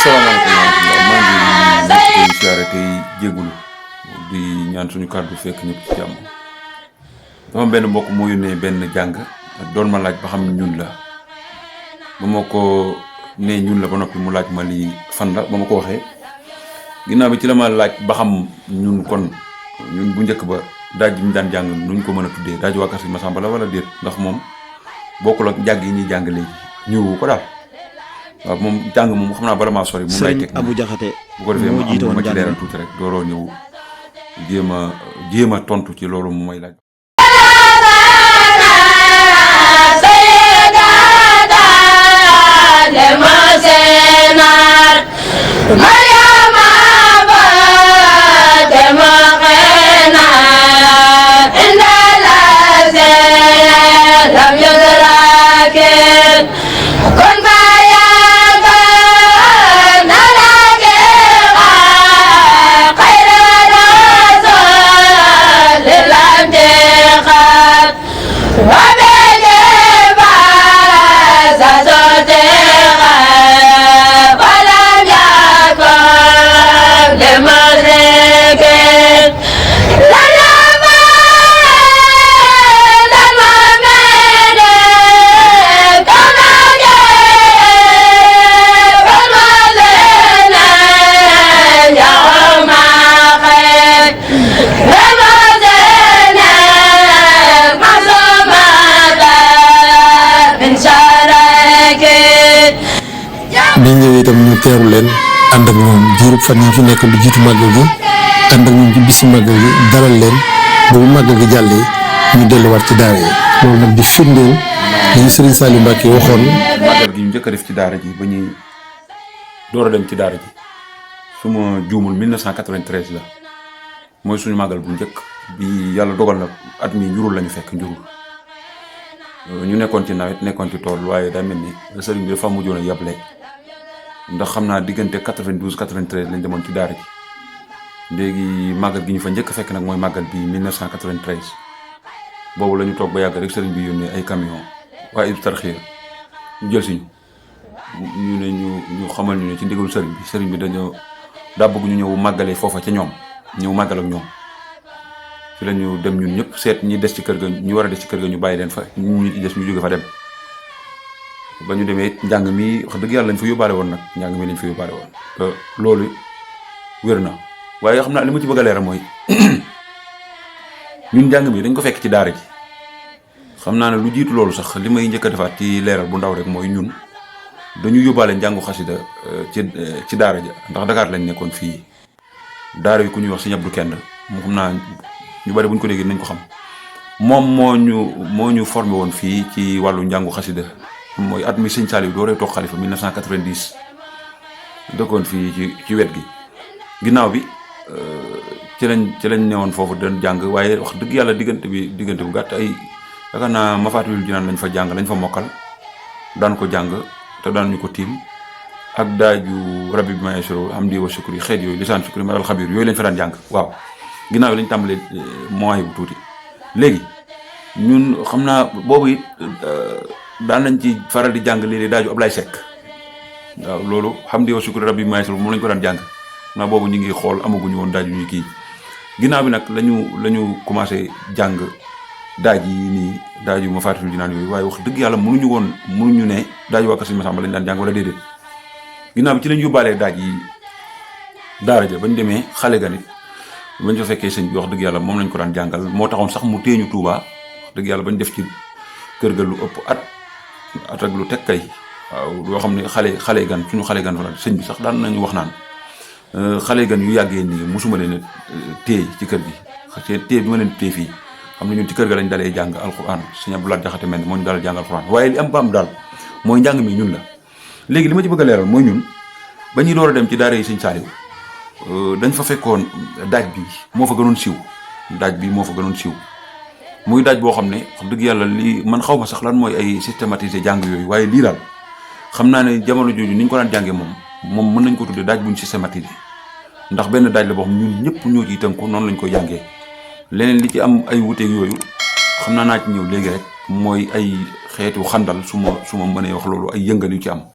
asalaamaaleykum wa rahmatulah maa ngi nekk tey siyaare tey jégalu di ñaan suñu kàddu fekk ñëpp ci jàmm. dama benn mbokk moo yónnee benn jàng doon ma laaj ba xam ñun la ba ma ko nee ñun la ba noppi mu laaj ma lii fan la ba ma ko waxee ginnaaw bi ci la ma laaj ba xam ñun kon ñun bu njëkk ba daaj bi ñu daan jàng nuñ ko mën a tuddee daaj waa Kër Sëñ Massamba la wala déet ndax moom bokkul ak jàng yi ñuy jàng léegi ñëwu ko daal. waaw moom jàng moom xam naa bala maa sori. moom lay teg Abou Diakhaté bu ko defee ma ci leeral tuuti rek dooroo ñëw jéem a tontu ci loolu mu may laaj. biñ ñëwee itam ñu teeru leen ànd ak ñoom diirub fan yi fi nekk lu jiitu màggal gi ànd ak ñoom ci bisi màggal gi dalal leen boobu màggal gi jàllee ñu delluwaat ci daara yi loolu nag di firndeel li Serigne Saliou Mbacké waxoon. màggal gi ñu njëkk a def ci daara ji ba ñuy door a dem ci daara ji su ma juumul 1993 la mooy suñu màggal bu njëkk bi yàlla dogal na at mi njurul lañu fekk njurul ñu nekkoon ci nawet nekkoon ci tool waaye daa mel ni sëriñ bi dafa mujjoon a yable ndax xam naa diggante 92 93 lañ demoon ci daara ji léegi màggal gi ñu fa njëkk fekk nag mooy màggal bi 1993 boobu la ñu toog ba yàgg rek sëriñ bi yónnee ay camion waaye Hizbut Tarqiyyah ñu jël si ñu ne ñu xamal ñu ne ci ndigalu sëriñ bi daa bëgg ñu ñëw màggalee foofa ca ñoom ñëw màggal ak ñoom ci la ñu dem ñun ñëpp seet ñi des ci kër ga ñu war a des ci kër ga ñu bàyyi leen fa ñu ci des ñu jóge fa dem. ba ñu demee njàng mi wax dëgg yàlla lañ fa yóbbaale woon nag njàng mi lañ fa yóbbaale woon te loolu wér na waaye xam naa li ma ci bëgg a leeral mooy ñun njàng mi dañ ko fekk ci daara ji xam naa ne lu jiitu loolu sax li may njëkk a defaat ci leeral bu ndaw rek mooy ñun dañu yóbbaale njàngu xasida ci daara ja ndax Dakar lañ nekkoon fii daara yi ku ñuy wax Sëñ Abdou Kend mu xam naa ñu bari buñ ko déggee nañ ko xam moom moo ñu formé woon fii ci wàllu njàngu xasida mooy at mi sëñ Saliou dooree toog xalifa 1990 dëkkoon fii ci wet gi ginnaaw bi ci lañ newoon foofu doon jàng waaye wax dëgg yàlla diggante bu gàtt ay yaakaar naa Mafaatihul Jinaan lañ fa jàng lañ fa mokkal daan ko jàng te daan ñu ko tiim ak daaju rabbi bi ma yasuru hamdi wa shukri xeet yooyu lisaan shukri ma dal xabiir yooyu lañ fa daan jàng waaw ginnaaw bi lañ tàmbalee moyen bu tuuti léegi ñun xam naa boobu it daan nañ ci faral di jàng léeg-léeg daaju Ablaye Seck waaw loolu hamdi wa shukri rabbi bi ma yasuru moom lañ ko daan jàng naa boobu ñu ngi xool amaguñu woon daaju ñuy kii ginnaaw bi nag lañu commencé jàng daaj yi nii daaju Mafaatihul Jinaan yooyu waaye wax dëgg yàlla mënuñu ne daaju waa Kër Sëñ Massamba lañ daan jàng wala déedéet ginnaaw bi ci lañ yóbbaalee daaj yi daara ja bañ demee xale ga nit bañ fa fekkee sëñ bi wax dëgg yàlla moom lañ ko daan jàngal moo taxoon sax mu téeñu Tuuba wax dëgg yàlla bañ def ci kër ga lu ëpp at ak lu teg kay waaw yoo xam ne xale gan suñu xale gan fa sëñ bi sax daan nañu wax naan xale gan yu yàggee nii mosuma leen téye ci kër gi téye bi ma leen téye fii xam ne ñun ci kër ga lañ dalee jàng alxuraan sëñ Abdou Lahad Jaxate mel moo ñu dalal jàng alxuraan waaye li am ba am daal mooy njàng mi ñun la léegi li ma ci bëgg a leeral mooy ñun ba ñuy door a dem ci daara yi sëñ Saliou dañ fa fekkoon daaj bi moo fa gënoon siiw muy daaj boo xam ne wax dëgg yàlla lii man xaw ma sax lan mooy ay systématiser jàng yooyu waaye lii daal xam naa ne jamono jooju ni ñu ko daan jàngee moom mën nañ ko tuddee daaj buñ systématiser ndax benn daaj la boo xam ñun ñëpp ñoo ciy tënku noonu lañ koy jàngee leneen li ci am ay wuteeg yooyu xam naa ci ñëw léegi rek mooy ay xeetu xandal su ma mënee wax loolu ay yëngal yu ci am